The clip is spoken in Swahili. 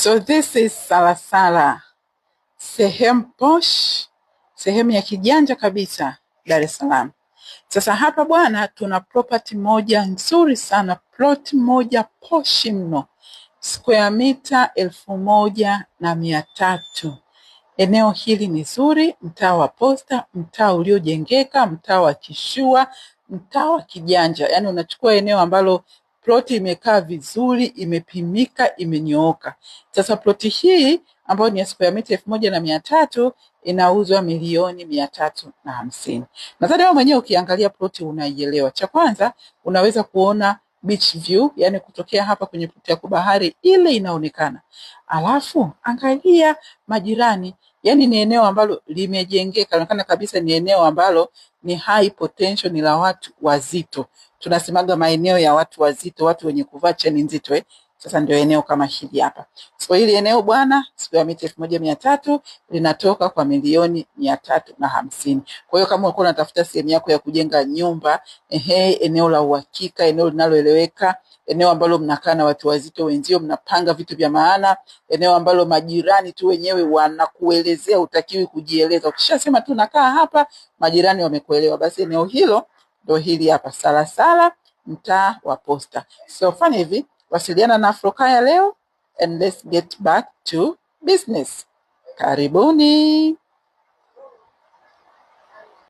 So this is Salasala, sehemu posh, sehemu ya kijanja kabisa Dar es Salaam. Sasa hapa bwana, tuna property moja nzuri sana, plot moja poshi mno, square mita 1300. Eneo hili ni zuri, mtaa wa Posta, mtaa uliojengeka, mtaa wa kishua, mtaa wa kijanja. Yaani unachukua eneo ambalo ploti imekaa vizuri, imepimika, imenyooka. Sasa ploti hii ambayo ni ya square mita 1300 inauzwa milioni 350. Nadhani wewe mwenyewe ukiangalia ploti unaielewa. Cha kwanza unaweza kuona beach view, yani kutokea hapa kwenye ploti yako bahari ile inaonekana. Alafu angalia majirani, yani ni eneo ambalo limejengeka, inaonekana kabisa ni eneo ambalo ni high potential, ni la watu wazito. Tunasemaga maeneo ya watu wazito, watu wenye kuvaa cheni nzito, eh. Sasa ndio eneo kama hili hapa. So hili eneo bwana, square mita 1300 linatoka kwa milioni 350. Kwa hiyo kama ulikuwa unatafuta sehemu yako ya kujenga nyumba, ehe, eneo la uhakika, eneo linaloeleweka, eneo ambalo mnakaa na watu wazito wenzio, mnapanga vitu vya maana, eneo ambalo majirani tu wenyewe wanakuelezea, utakiwi kujieleza. Ukishasema tu nakaa hapa, majirani wamekuelewa. Basi eneo hilo ndo hili hapa, Salasala, mtaa wa Posta. So fanya hivi, wasiliana na Afrikaya leo and let's get back to business. Karibuni.